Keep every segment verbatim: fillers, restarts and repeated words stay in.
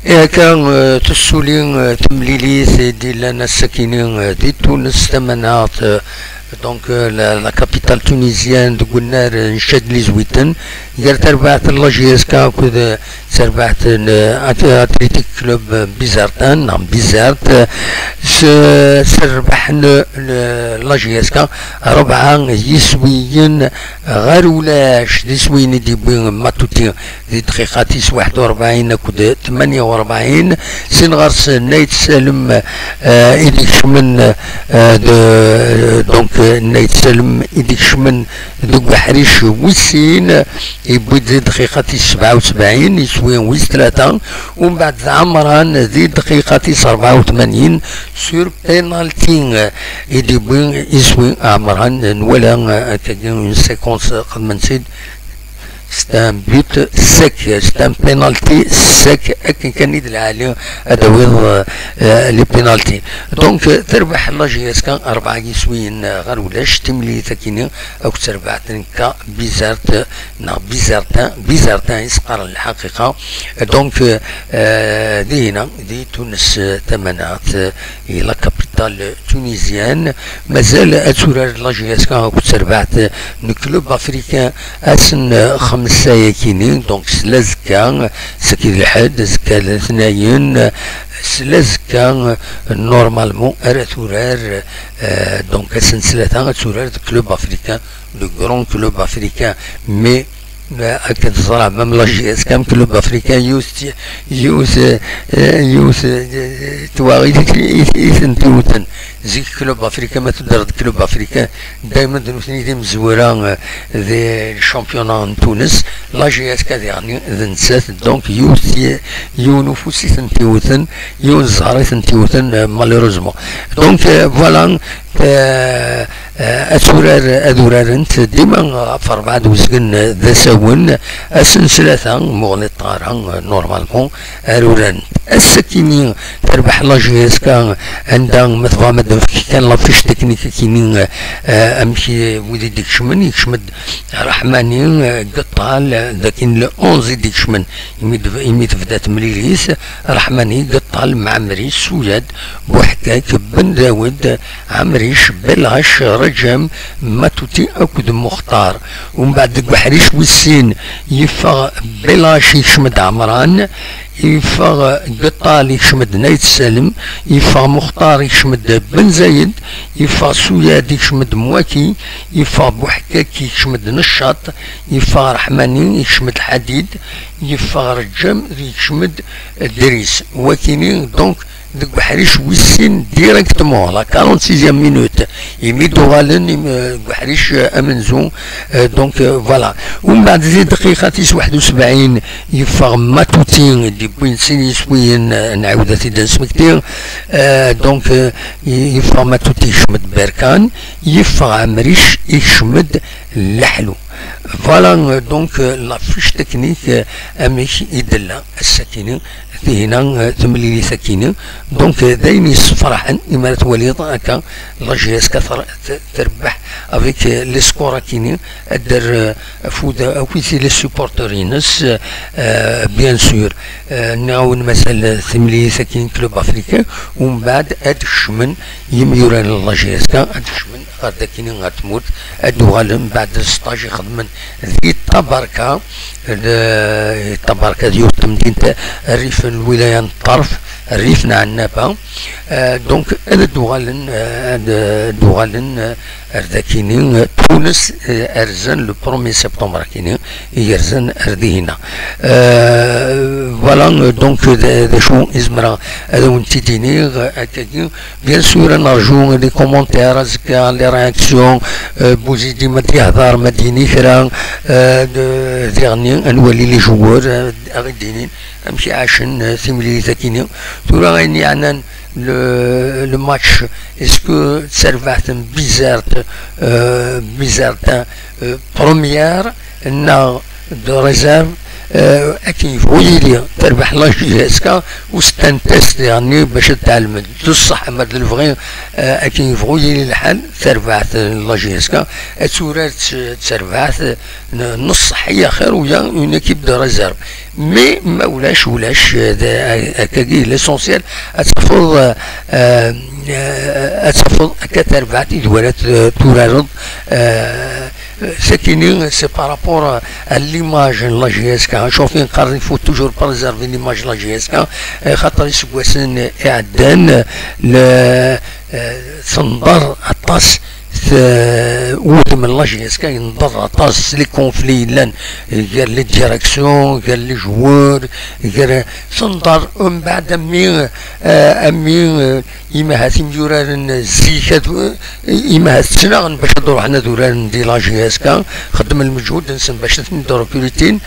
Akka, eh, tessuli, eh, temlilit i d-illan ass-akini, eh, di Tunes tamaneɣt, eh, donc, eh, la, la capitale tunisienne, deg unnar n Cad Lizwiten, gar terbaɛt n la J S K akked, eh, terbaɛt n, eh, At-, Athletic Club, eh, Bizertan, neɣ Bizert, eh, s, s rrbeḥ n, n la J S K, rebɛa yiswiyen ɣer ulac, d iswiyen i d-yewwi Matuti di dqiqa tis waḥed u rebɛin akked tmanya u rebɛin, sin ɣer-s Nayt Salem, eh, i d-ikecmen, eh, de, donc, eh, Nayt Salem i d-ikecmen deg uḥric wis sin, yewwi-d di dqiqa tis sebɛa u sebɛin, iswi wis tlata, umbeɛd d Ɛemran di dqiqa tis rebɛa u tmanyin sur penalty, eh, i d-yewwi iswi Ɛemran, nwala, eh, akkagi une séquence xedmen-tt-id. C'est un but sec, c'est un penalty sec, akken kan i d lɛali ad d-tawiḍ, eh, les penalty. Donc, eh, terbeḥ la J S K rebɛa yiswiyen, eh, ɣer ulac, timlilit akini akked terbaɛt n K Bizert, neɣ Bizertin, Bizertin i s-qqaren lḥaqiqa. Donc, eh, eh, dihina, di Tunes, eh, tamaneɣt, eh, i la capitale tunisienne. Mazal ad turar la J S K akked terbaɛt n club africain ass n xemsa yakini, donc s lazekka, seg d lḥedd, azekka d letnayen, s lazekka, normalement, ara turar, euh, donc ass n ttlata ad turar d club africain, de grand club africain, mais, euh, akken teẓra, même la J S K, même club africain, yiwet, yiwet, euh, yiwet, euh, twaɣit i, i, i tent-iwten. Zik club africain, ma tudreḍ club africain, dayma d nutni d imezwura, euh, di championnat n Tunes, la J S K diɣen d nettat, donc yiwet, yiwen ufus i tent-iwten, yiwen ẓẓher i tent-iwten, euh, malheureusement. Donc, euh, voilà, euh, Eh, ad turar, ad urarent dima ɣef rebɛa d uzgen d asawen, ass n tlata, muɣli ṭṭara, normalement, ar urarent. Ass-akini terbeḥ la J S K, anda ma tebɣam ad d-nefk kan la fiche technique akini, eh, amek i, wid i d-ikecmen, ikcem-d Raḥmani, eh, Geṭṭal, eh, d akin le onze i d-ikecmen, imi d-, imi tebda temlilit, Raḥmani, Geṭṭal, Mɛemri, Suyad, Buḥkak, Ben Dawed, Ɛemric, Belac, Raǧam, Matuti akked Muxtar. Umbeɛd deg uḥric wis sin yeffeɣ Belac, yekcem-d Ɛemran, yeffeɣ Geṭṭal, yekcem-d Nayt Salem, yeffeɣ Muxtar, yekcem-d Ben Zayed, yeffeɣ Suyad, yekcem-d Mwaki, yeffeɣ Buḥkak, yekcem-d Neccaṭ, yeffeɣ Raḥmani, yekcem-d Ḥadid, yeffeɣ Raǧam, yekcem-d Dris. Wakini, donc, deg uḥric wis sin directement, la quarante-sixième minute, imi d-uɣalen, im-, deg uḥric, euh, amenzu, euh, donc, euh, voilà. Umbeɛd di dqiqa tis waḥed u sebɛin, yeffeɣ Matuti, d-yewwin sin yiswiyen, euh, nɛawed ad t-id-nesmekti, euh, donc, euh, y-, yeffeɣ Matuti, yekcem-d Berkan, yeffeɣ Ɛemric, yekcem-d Leḥlu. Voilà, euh, donc, euh, la fiche technique, euh, amek i d-tella ass-akini, tihina, eh, temlilit akini. Donc, eh, d ayen yessefraḥen imi ara twaliḍ akka la J S K ter-, ter-, terbeḥ avec, eh, les scores akini, ad d-terr, eh, afud akkit les supporters-ines, eh, bien sûr. Eh, nniɣ-awen mazal temlilit akini club africain, umbeɛd ad kecmen yimyuran n la J S K, ad kecmen ɣer dakini ɣer tmurt, ad d-uɣalen mbeɛd sṭaj i xedmen di Tabarka, d-, Tabarka d yiwet temdint rrif n lwilaya n Ṭṭerf, rrif n Ɛennaba. Euh, donc, ad d-uɣalen, euh, ad d-uɣalen, euh, ar dakini, euh, Tunes, euh, rzan le premier septembre akini, i yerzan ar dihina. Euh, voilà, euh, donc, d-, d acu i zemreɣ ad awen-t-id-iniɣ, euh, akkagi. Bien sûr, ad nerju les commentaires, azekka, les réactions, euh, Bouzidi ma d-yehder, ma d-yini kra, euh, d-, diɣenni, ad nwali les joueurs, euh, ad ɣ-id-inin amek i ɛacen, euh, timlilit akini. Tura ayen yeɛnan le, le match, est-ce que d tarbaɛt n Bizert, euh, Bizert, euh, première, neɣ de réserve, Euh, akken yebɣu yili, terbeḥ la J S K, u c'est un test, yeɛni, bac ad tɛelmeḍ. D ṣṣeḥ, ma d lebɣi, euh, akken yebɣu yili lḥal, terbeḥ la J S K, ad turar d terbeḥt n ṣṣeḥ, ya xir, u ya une équipe de réserve. Mais ma ulac, ulac, euh, d-, akkagi l'essentiel, ad tafeḍ, euh, euh, ad tafeḍ akka terbeḥt i d wara t-, turareḍ, euh, Sakini, c'est par rapport à l'image n la J S K. Cuf, nqar, il faut toujours préserver l'image n la J S K, eh, xaṭer iseggasen iɛeddan, le, eh, tenḍer aṭas t-, wudem n la J S K, yenḍer aṭas les conflits yellan gar les directions, gar les joueurs, gar, tenḍer, umbeɛd, ami, eh, ami, eh, Imahat imyuraren zik, ad, imahat ttnaɣen bac ad ruḥen ad uraren di la J S K, xeddmen lmeǧhud-nsen bac ad ten-id-rekrutin,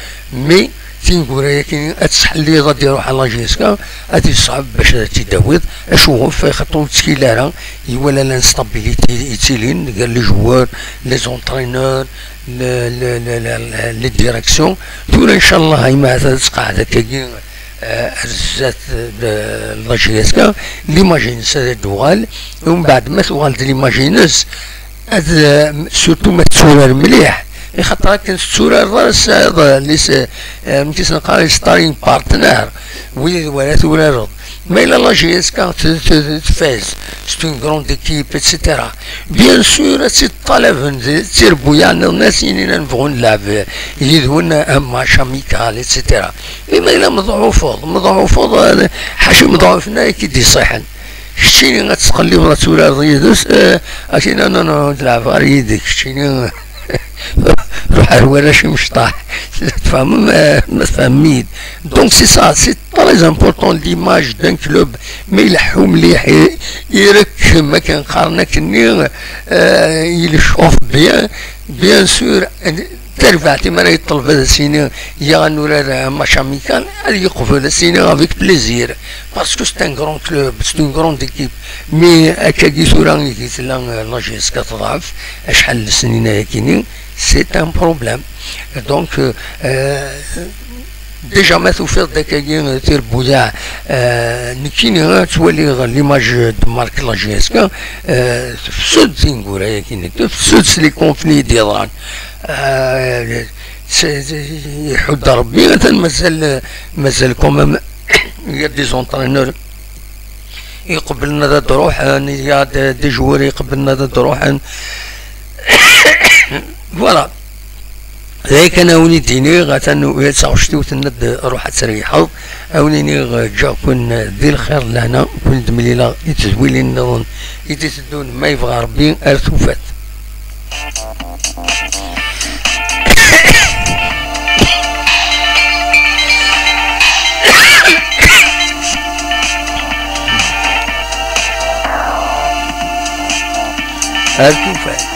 mais tineggura-yagi ad tesḥelliḍ ad iruḥ ɣer la J S K, ad yeṣɛeb bac ad tt-id-tawiḍ. Acuɣef? Xaṭer ur ttkil ara, iwala l'instabilité yettilin gar les joueurs, les entraîneurs, le, le, le, le, le, les directions. Tura, ncallah, imahat ad tqeɛɛed akkagi, euh, ar zdat de la J S K, l'image-ines ad d-tuɣal, umbeɛd ma tuɣal-d l'image-ines, ad, euh, surtout ma tetturar mliḥ, i xaṭer akken tetturareḍ ara tesɛiḍ, euh, les, euh, amek i s-neqqar, les sparring partner, wid wala turareḍ. Ma yella la J S K t-, t-, tfaz, c'est une grande équipe, et cetera. Bien sûr, ad tt-id-ṭalaben d tirebbuyaɛ nniḍen, ad s-inin ad nebɣu ad nlɛeb yid-wen un match amical, et cetera. Mais ma yella meḍɛufeḍ, meḍɛufeḍ, eh, ḥaca imeḍɛufen ara k-id-iṣiḥen. Keččini ad tettqellibeḍ ad turareḍ yid-s, eh, ad k-inin, non, non, ur tleɛbeḍ ara yid-k, keččini ruḥ ar warrac imecṭaḥ. Tfehmem, eh, ma tfehmem-iyi-d. Donc c'est ça, c'est très important l'image d'un club. Ma ileḥḥu mliḥ, i-, irekkem, akken qqaren akkenni, eh, il chauffe bien, bien sûr, tarbaɛt mi ara yeṭleb ad as-yini, ya ad nurar un match amical, ad yeqbel, ad as-yini avec plaisir. Parce que c'est un grand club, c'est une grande équipe. Mais akkagi tura i tella, euh, la J S K teḍɛef, acḥal n lesnin ayakini, c'est un problème. Donc, euh, euh, déjà ma tufiḍ-d akkagi, euh, tirebbuyaɛ, euh, nekkini, euh, ttwaliɣ l'image de marque la J S K, euh, tefsed tineggura-yagi-nni, tefsed s les conflits i d-yeḍran. Euh, c'est, c'est, iḥudd Rebbi, atan mazal, mazal quand même, il y a des entraîneurs iqeblen ad d-ruḥen, il y a des, des joueurs iqeblen ad d-ruḥen. Voilà. D aya kan a wen-id-iniɣ, atan taɣect-iw tenna-d ruḥ ad treyḥeḍ. A wen-iniɣ ǧǧiɣ-ken di lxir d lehna, ken-id-mlileɣ i tedwilin nniḍen i d-iteddun, ma yebɣa Rebbi, ar tufat. Ar tufat.